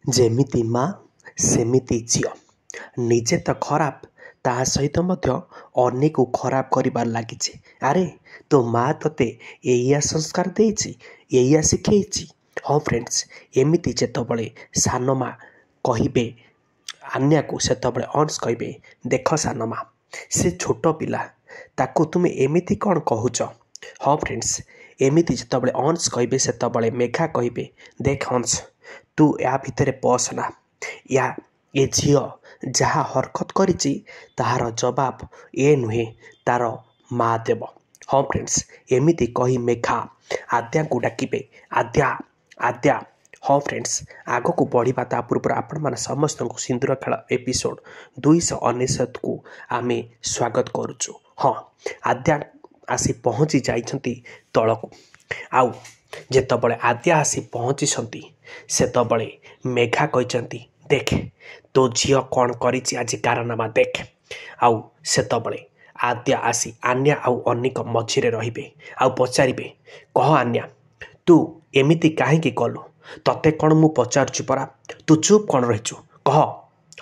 ଯେମିତି ମା ସେମିତି ଝିଅ, ନିଜେ ତ ଖରାପ, ତା ସହିତ ମଧ୍ୟ ଅନ୍ୟକୁ ଖରାପ କରିବାରେ ଲାଗିଛି। ଆରେ ତୋ ମା ତୋତେ ଏଇଆ ସଂସ୍କାର ଦେଇଛି, ଏଇଆ ଶିଖେଇଛି? ହଁ ଫ୍ରେଣ୍ଡସ୍, ଏମିତି ଯେତେବେଳେ ସାନ ମା କହିବେ ଆନ୍ୟାକୁ, ସେତେବେଳେ ଅଂଶ କହିବେ, ଦେଖ ସାନ ମା, ସେ ଛୋଟ ପିଲା, ତାକୁ ତୁମେ ଏମିତି କ'ଣ କହୁଛ? ହଁ ଫ୍ରେଣ୍ଡସ୍, ଏମିତି ଯେତେବେଳେ ଅଂଶ କହିବେ, ସେତେବେଳେ ମେଘା କହିବେ, ଦେଖ ଅଂଶ, ତୁ ୟା ଭିତରେ ପଶନା। ୟା ଏ ଝିଅ ଯାହା ହରକତ କରିଛି ତାହାର ଜବାବ ଏ ନୁହେଁ, ତାର ମା ଦେବ। ହଁ ଫ୍ରେଣ୍ଡସ୍, ଏମିତି କହି ମେଘା ଆଦ୍ୟାଙ୍କୁ ଡାକିବେ, ଆଦ୍ୟା, ଆଦ୍ୟା। ହଁ ଫ୍ରେଣ୍ଡସ୍, ଆଗକୁ ବଢ଼ିବା ତା ପୂର୍ବରୁ ଆପଣମାନେ ସମସ୍ତଙ୍କୁ ସିନ୍ଦୁର ଖେଳ ଏପିସୋଡ଼ 299କୁ ଆମେ ସ୍ୱାଗତ କରୁଛୁ। ହଁ, ଆଦ୍ୟା ଆସି ପହଞ୍ଚି ଯାଇଛନ୍ତି ତଳକୁ। ଆଉ ଯେତେବେଳେ ଆଦ୍ୟା ଆସି ପହଞ୍ଚିଛନ୍ତି, ସେତେବେଳେ ମେଘା କହିଛନ୍ତି, ଦେଖ ତୋ ଝିଅ କ'ଣ କରିଛି ଆଜି, କାରନାମା ଦେଖ। ଆଉ ସେତେବେଳେ ଆଦ୍ୟା ଆସି ଆନ୍ୟା ଆଉ ଅନିକ ମଝିରେ ରହିବେ ଆଉ ପଚାରିବେ, କହ ଆନ୍ୟା, ତୁ ଏମିତି କାହିଁକି କଲୁ? ତତେ କ'ଣ ମୁଁ ପଚାରୁଛି ପରା, ତୁ ଚୁପ୍ କ'ଣ ରହିଛୁ, କହ।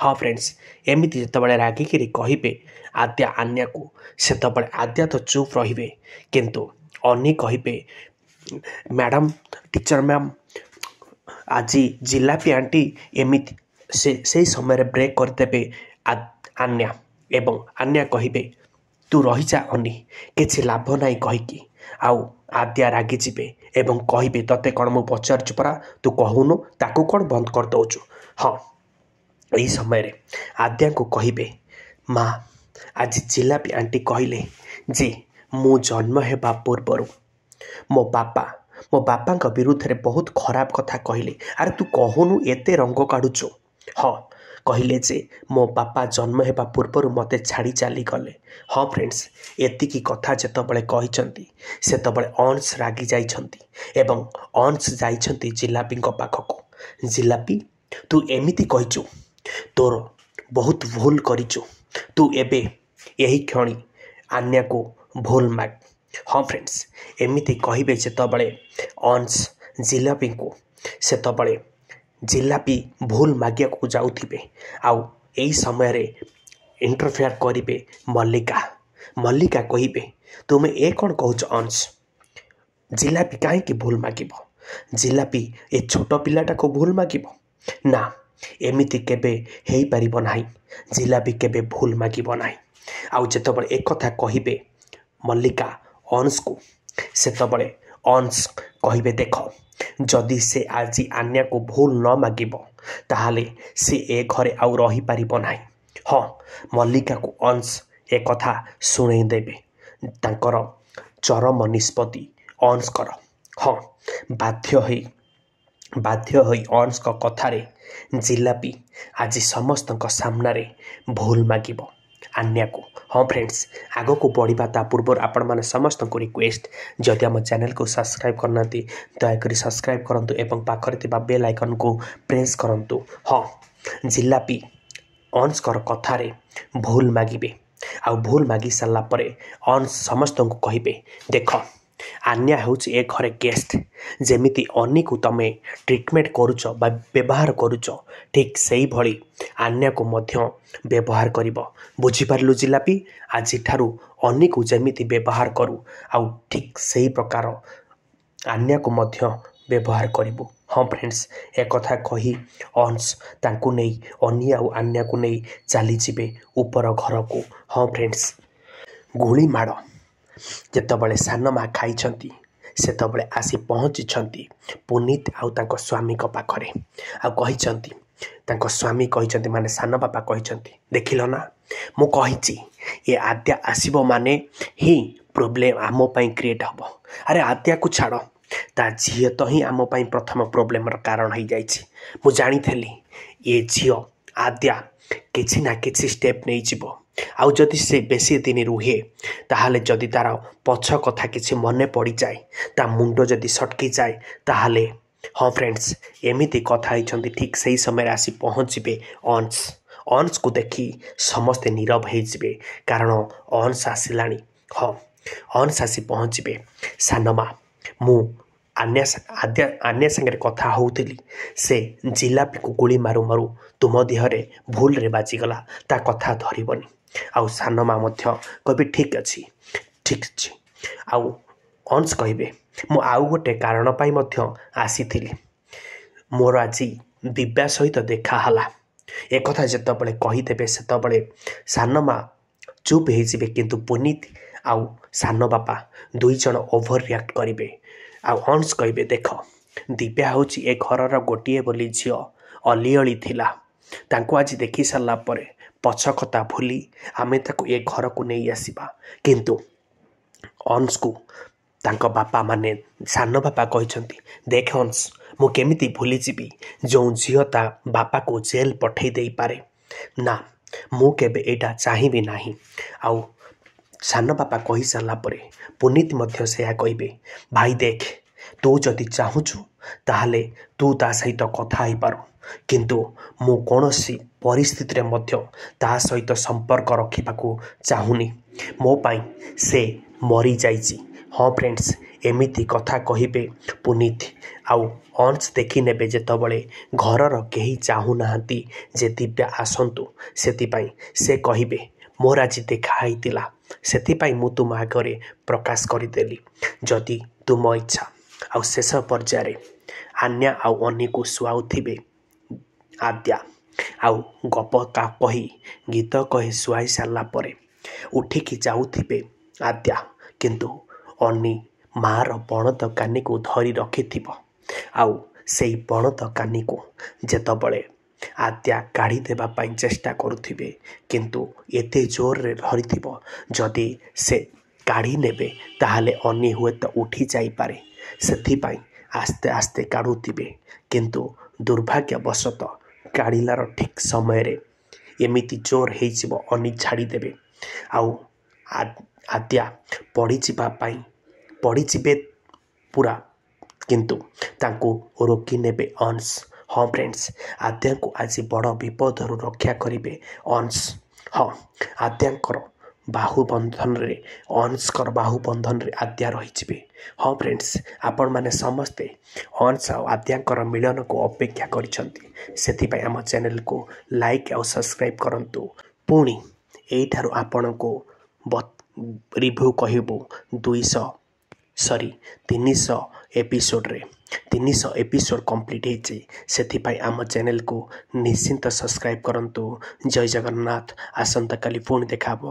ହଁ ଫ୍ରେଣ୍ଡସ୍, ଏମିତି ଯେତେବେଳେ ରାଗିକିରି କହିବେ ଆଦ୍ୟା ଆନ୍ୟାକୁ, ସେତେବେଳେ ଆଦ୍ୟା ତ ଚୁପ୍ ରହିବେ, କିନ୍ତୁ ଅନି କହିବେ, ମ୍ୟାଡ଼ାମ୍, ଟିଚର୍ ମ୍ୟାମ୍, ଆଜି ଜିଲାପି ଆଣ୍ଟି ଏମିତି। ସେ ସେଇ ସମୟରେ ବ୍ରେକ୍ କରିଦେବେ ଆନ୍ୟା ଏବଂ ଆନ୍ୟା କହିବେ, ତୁ ରହିଯା ଅନି, କିଛି ଲାଭ ନାହିଁ କହିକି। ଆଉ ଆଦ୍ୟା ରାଗିଯିବେ ଏବଂ କହିବେ, ତତେ କ'ଣ ମୁଁ ପଚାରୁଛି ପରା, ତୁ କହୁନୁ, ତାକୁ କ'ଣ ବନ୍ଦ କରିଦେଉଛୁ? ହଁ, ଏହି ସମୟରେ ଆଦ୍ୟାଙ୍କୁ କହିବେ, ମା, ଆଜି ଜିଲାପି ଆଣ୍ଟି କହିଲେ ଯେ ମୁଁ ଜନ୍ମ ହେବା ପୂର୍ବରୁ ମୋ ବାପା ମୋ ବାପାଙ୍କ ବିରୁଦ୍ଧରେ ବହୁତ ଖରାପ କଥା କହିଲେ। ଆରେ ତୁ କହୁନୁ, ଏତେ ରଙ୍ଗ କାଢ଼ୁଛୁ? ହଁ, କହିଲେ ଯେ ମୋ ବାପା ଜନ୍ମ ହେବା ପୂର୍ବରୁ ମୋତେ ଛାଡ଼ି ଚାଲିଗଲେ। ହଁ ଫ୍ରେଣ୍ଡସ୍, ଏତିକି କଥା ଯେତେବେଳେ କହିଛନ୍ତି, ସେତେବେଳେ ଅଂଶ ରାଗି ଯାଇଛନ୍ତି ଏବଂ ଅଂଶ ଯାଇଛନ୍ତି ଜିଲାପିଙ୍କ ପାଖକୁ। ଜିଲାପି, ତୁ ଏମିତି କହିଛୁ, ତୋର ବହୁତ ଭୁଲ କରିଛୁ, ତୁ ଏବେ ଏହି କ୍ଷଣି ଆନ୍ୟାକୁ ଭୁଲ ମାଗ। ହଁ ଫ୍ରେଣ୍ଡସ୍, ଏମିତି କହିବେ ଯେତେବେଳେ ଅଂଶ ଜିଲାପିଙ୍କୁ, ସେତେବେଳେ ଜିଲାପି ଭୁଲ ମାଗିବାକୁ ଯାଉଥିବେ ଆଉ ଏହି ସମୟରେ ଇଣ୍ଟରଫେୟାର କରିବେ ମଲ୍ଲିକା। ମଲ୍ଲିକା କହିବେ, ତୁମେ ଏ କ'ଣ କହୁଛ ଅଂଶ? ଜିଲାପି କାହିଁକି ଭୁଲ ମାଗିବ? ଜିଲାପି ଏ ଛୋଟ ପିଲାଟାକୁ ଭୁଲ ମାଗିବ? ନା, ଏମିତି କେବେ ହେଇପାରିବ ନାହିଁ। ଜିଲାପି କେବେ ଭୁଲ ମାଗିବ ନାହିଁ। ଆଉ ଯେତେବେଳେ ଏକଥା କହିବେ ମଲ୍ଲିକା ଅଂଶକୁ, ସେତେବେଳେ ଅଂଶ କହିବେ, ଦେଖ, ଯଦି ସେ ଆଜି ଆନ୍ୟାକୁ ଭୁଲ ନ ମାଗିବ, ତାହେଲେ ସେ ଏ ଘରେ ଆଉ ରହିପାରିବ ନାହିଁ। ହଁ, ମଲ୍ଲିକାକୁ ଅଂଶ ଏକଥା ଶୁଣେଇ ଦେବେ, ତାଙ୍କର ଚରମ ନିଷ୍ପତ୍ତି ଅଂଶଙ୍କର। ହଁ, ବାଧ୍ୟ ହୋଇ ଅଂଶଙ୍କ କଥାରେ ଜିଲାପି ଆଜି ସମସ୍ତଙ୍କ ସାମ୍ନାରେ ଭୁଲ ମାଗିବ ଆନ୍ୟାକୁ। ହଁ ଫ୍ରେଣ୍ଡସ୍, ଆଗକୁ ବଢ଼ିବା ତା ପୂର୍ବରୁ ଆପଣମାନେ ସମସ୍ତଙ୍କୁ ରିକ୍ୱେଷ୍ଟ, ଯଦି ଆମ ଚ୍ୟାନେଲକୁ ସବସ୍କ୍ରାଇବ୍ କରିନାହାନ୍ତି, ଦୟାକରି ସବସ୍କ୍ରାଇବ୍ କରନ୍ତୁ ଏବଂ ପାଖରେ ଥିବା ବେଲ୍ ଆଇକନ୍କୁ ପ୍ରେସ୍ କରନ୍ତୁ। ହଁ, ଜିଲାପି ଅଂଶଙ୍କର କଥାରେ ଭୁଲ ମାଗିବେ ଆଉ ଭୁଲ ମାଗି ସାରିଲା ପରେ ଅଂଶ ସମସ୍ତଙ୍କୁ କହିବେ, ଦେଖ, ଆନ୍ୟା ହେଉଛି ଏ ଘରେ ଗେଷ୍ଟ। ଯେମିତି ଅନିକୁ ତମେ ଟ୍ରିଟମେଣ୍ଟ କରୁଛ ବା ବ୍ୟବହାର କରୁଛ, ଠିକ୍ ସେଇଭଳି ଆନ୍ୟାକୁ ମଧ୍ୟ ବ୍ୟବହାର କରିବ। ବୁଝିପାରିଲୁ ଜିଲାପି? ଆଜିଠାରୁ ଅନିକୁ ଯେମିତି ବ୍ୟବହାର କରୁ, ଆଉ ଠିକ୍ ସେଇ ପ୍ରକାର ଆନ୍ୟାକୁ ମଧ୍ୟ ବ୍ୟବହାର କରିବୁ। ହଁ ଫ୍ରେଣ୍ଡସ୍, ଏକଥା କହି ଅଂଶ ତାଙ୍କୁ ନେଇ, ଅନି ଆଉ ଆନ୍ୟାକୁ ନେଇ ଚାଲିଯିବେ ଉପର ଘରକୁ। ହଁ ଫ୍ରେଣ୍ଡସ୍, ଗୁଳି ମାଡ଼ ଯେତେବେଳେ ସାନ ମା ଖାଇଛନ୍ତି, ସେତେବେଳେ ଆସି ପହଞ୍ଚିଛନ୍ତି ପୁନୀତ ଆଉ ତାଙ୍କ ସ୍ୱାମୀଙ୍କ ପାଖରେ ଆଉ କହିଛନ୍ତି, ତାଙ୍କ ସ୍ୱାମୀ କହିଛନ୍ତି, ମାନେ ସାନ ବାପା କହିଛନ୍ତି, ଦେଖିଲ ନା, ମୁଁ କହିଛି ଏ ଆଦ୍ୟା ଆସିବ ମାନେ ହିଁ ପ୍ରୋବ୍ଲେମ୍ ଆମ ପାଇଁ କ୍ରିଏଟ୍ ହେବ। ଆରେ ଆଦ୍ୟାକୁ ଛାଡ଼, ତା ଝିଅ ତ ହିଁ ଆମ ପାଇଁ ପ୍ରଥମ ପ୍ରୋବ୍ଲେମର କାରଣ ହେଇଯାଇଛି। ମୁଁ ଜାଣିଥିଲି ଏ ଝିଅ ଆଦ୍ୟା କିଛି ନା କିଛି ଷ୍ଟେପ୍ ନେଇଯିବ। ଆଉ ଯଦି ସେ ବେଶୀ ଦିନ ରୁହେ, ତାହେଲେ ଯଦି ତାର ପଛ କଥା କିଛି ମନେ ପଡ଼ିଯାଏ, ତା ମୁଣ୍ଡ ଯଦି ସଟକିଯାଏ ତାହେଲେ। ହଁ ଫ୍ରେଣ୍ଡସ୍, ଏମିତି କଥା ହେଇଛନ୍ତି। ଠିକ୍ ସେଇ ସମୟରେ ଆସି ପହଞ୍ଚିବେ ଅଂଶ। ଅଂଶକୁ ଦେଖି ସମସ୍ତେ ନୀରବ ହେଇଯିବେ, କାରଣ ଅଂଶ ଆସିଲାଣି। ହଁ, ଅଂଶ ଆସି ପହଞ୍ଚିବେ। ସାନମା, ମୁଁ ଆଦ୍ୟା ଆନ୍ୟା ସାଙ୍ଗରେ କଥା ହେଉଥିଲି, ସେ ଜିଲାପିକୁ ଗୁଳି ମାରୁ ମାରୁ ତୁମ ଦେହରେ ଭୁଲରେ ବାଜିଗଲା, ତା କଥା ଧରିବନି। ଆଉ ସାନ ମା ମଧ୍ୟ କହିବେ ଠିକ୍ ଅଛି, ଠିକ୍ ଅଛି। ଆଉ ଅଂଶ କହିବେ ମୁଁ ଆଉ ଗୋଟେ କାରଣ ପାଇଁ ମଧ୍ୟ ଆସିଥିଲି, ମୋର ଆଜି ଦିବ୍ୟା ସହିତ ଦେଖା ହେଲା। ଏକଥା ଯେତେବେଳେ କହିଦେବେ ସେତେବେଳେ ସାନ ମା ଚୁପ୍ ହେଇଯିବେ, କିନ୍ତୁ ପୁନୀତ ଆଉ ସାନ ବାପା ଦୁଇ ଜଣ ଓଭର ରିଆକ୍ଟ କରିବେ। ଆଉ ଅଂଶ କହିବେ ଦେଖ, ଦିବ୍ୟା ହେଉଛି ଏ ଘରର ଗୋଟିଏ ବୋଲି ଝିଅ, ଅଲିଅଳି ଥିଲା, ତାଙ୍କୁ ଆଜି ଦେଖି ସାରିଲା ପରେ ପଛ କଥା ଭୁଲି ଆମେ ତାକୁ ଏ ଘରକୁ ନେଇ ଆସିବା। କିନ୍ତୁ ଅଂଶକୁ ତାଙ୍କ ବାପା ମାନେ ସାନ ବାପା କହିଛନ୍ତି ଦେଖ ଅଂଶ, ମୁଁ କେମିତି ଭୁଲିଯିବି ଯେଉଁ ଝିଅ ତା ବାପାକୁ ଜେଲ୍ ପଠେଇ ଦେଇପାରେ? ନା, ମୁଁ କେବେ ଏଇଟା ଚାହିଁବି ନାହିଁ। ଆଉ ସାନ ବାପା କହିସାରିଲା ପରେ ପୁନୀତ ମଧ୍ୟ ସେୟା କହିବେ, ଭାଇ ଦେଖ, ତୁ ଯଦି ଚାହୁଁଛୁ ତାହେଲେ ତୁ ତା ସହିତ କଥା ହେଇପାରୁ, କିନ୍ତୁ ମୁଁ କୌଣସି ପରିସ୍ଥିତିରେ ମଧ୍ୟ ତା ସହିତ ସମ୍ପର୍କ ରଖିବାକୁ ଚାହୁଁନି, ମୋ ପାଇଁ ସେ ମରିଯାଇଛି। ହଁ ଫ୍ରେଣ୍ଡସ୍, ଏମିତି କଥା କହିବେ ପୁନୀତ। ଆଉ ଅଂଶ ଦେଖିନେବେ ଯେତେବେଳେ ଘରର କେହି ଚାହୁଁନାହାନ୍ତି ଯେ ଦିବ୍ୟା ଆସନ୍ତୁ, ସେଥିପାଇଁ ସେ କହିବେ ମୋର ଆଜି ଦେଖା ହେଇଥିଲା, ସେଥିପାଇଁ ମୁଁ ତୁମ ଆଗରେ ପ୍ରକାଶ କରିଦେଲି, ଯଦି ତୁମ ଇଚ୍ଛା। ଆଉ ଶେଷ ପର୍ଯ୍ୟାୟରେ ଆନ୍ୟା ଆଉ ଅନିକୁ ଶୁଆଉଥିବେ ଆଦ୍ୟା, ଆଉ ଗପ କହି ଗୀତ କହି ଶୁଆଇ ସାରିଲା ପରେ ଉଠିକି ଯାଉଥିବେ ଆଦ୍ୟା, କିନ୍ତୁ ଅନି ମାଆର ପଣତ କାନିକୁ ଧରି ରଖିଥିବ। ଆଉ ସେଇ ପଣତ କାନିକୁ ଯେତେବେଳେ ଆଦ୍ୟା କାଢ଼ିଦେବା ପାଇଁ ଚେଷ୍ଟା କରୁଥିବେ, କିନ୍ତୁ ଏତେ ଜୋରରେ ଧରିଥିବ ଯଦି ସେ କାଢ଼ି ନେବେ ତାହେଲେ ଅନି ହୁଏତ ଉଠି ଯାଇପାରେ, ସେଥିପାଇଁ ଆସ୍ତେ ଆସ୍ତେ କାଢ଼ୁଥିବେ, କିନ୍ତୁ ଦୁର୍ଭାଗ୍ୟବଶତଃ କାଢ଼ିଲାର ଠିକ୍ ସମୟରେ ଏମିତି ଜୋର ହେଇଯିବ, ଅନି ଛାଡ଼ିଦେବେ। ଆଉ ଆଦ୍ୟା ପଡ଼ିଯିବା ପାଇଁ ପଡ଼ିଯିବେ ପୁରା, କିନ୍ତୁ ତାଙ୍କୁ ରୋକି ନେବେ ଅଂଶ। ହଁ ଫ୍ରେଣ୍ଡସ୍, ଆଦ୍ୟାଙ୍କୁ ଆଜି ବଡ଼ ବିପଦରୁ ରକ୍ଷା କରିବେ ଅଂଶ। ହଁ, ଆଦ୍ୟାଙ୍କର ବାହୁବନ୍ଧନରେ, ଅଂଶଙ୍କର ବାହୁବନ୍ଧନରେ ଆଦ୍ୟା ରହିଯିବେ। ହଁ ଫ୍ରେଣ୍ଡସ୍, ଆପଣମାନେ ସମସ୍ତେ ଅଂଶ ଆଉ ଆଦ୍ୟାଙ୍କର ମିଳନକୁ ଅପେକ୍ଷା କରିଛନ୍ତି, ସେଥିପାଇଁ ଆମ ଚ୍ୟାନେଲକୁ ଲାଇକ୍ ଆଉ ସବସ୍କ୍ରାଇବ୍ କରନ୍ତୁ। ପୁଣି ଏଇଠାରୁ ଆପଣଙ୍କୁ ରିଭ୍ୟୁ କହିବୁ 200 ସରି 300 ଏପିସୋଡ଼ରେ। 300 ଏପିସୋଡ଼ କମ୍ପ୍ଲିଟ୍ ହେଇଛି, ସେଥିପାଇଁ ଆମ ଚ୍ୟାନେଲକୁ ନିଶ୍ଚିନ୍ତ ସବସ୍କ୍ରାଇବ୍ କରନ୍ତୁ। ଜୟ ଜଗନ୍ନାଥ, ଆସନ୍ତାକାଲି ପୁଣି ଦେଖା ହେବ।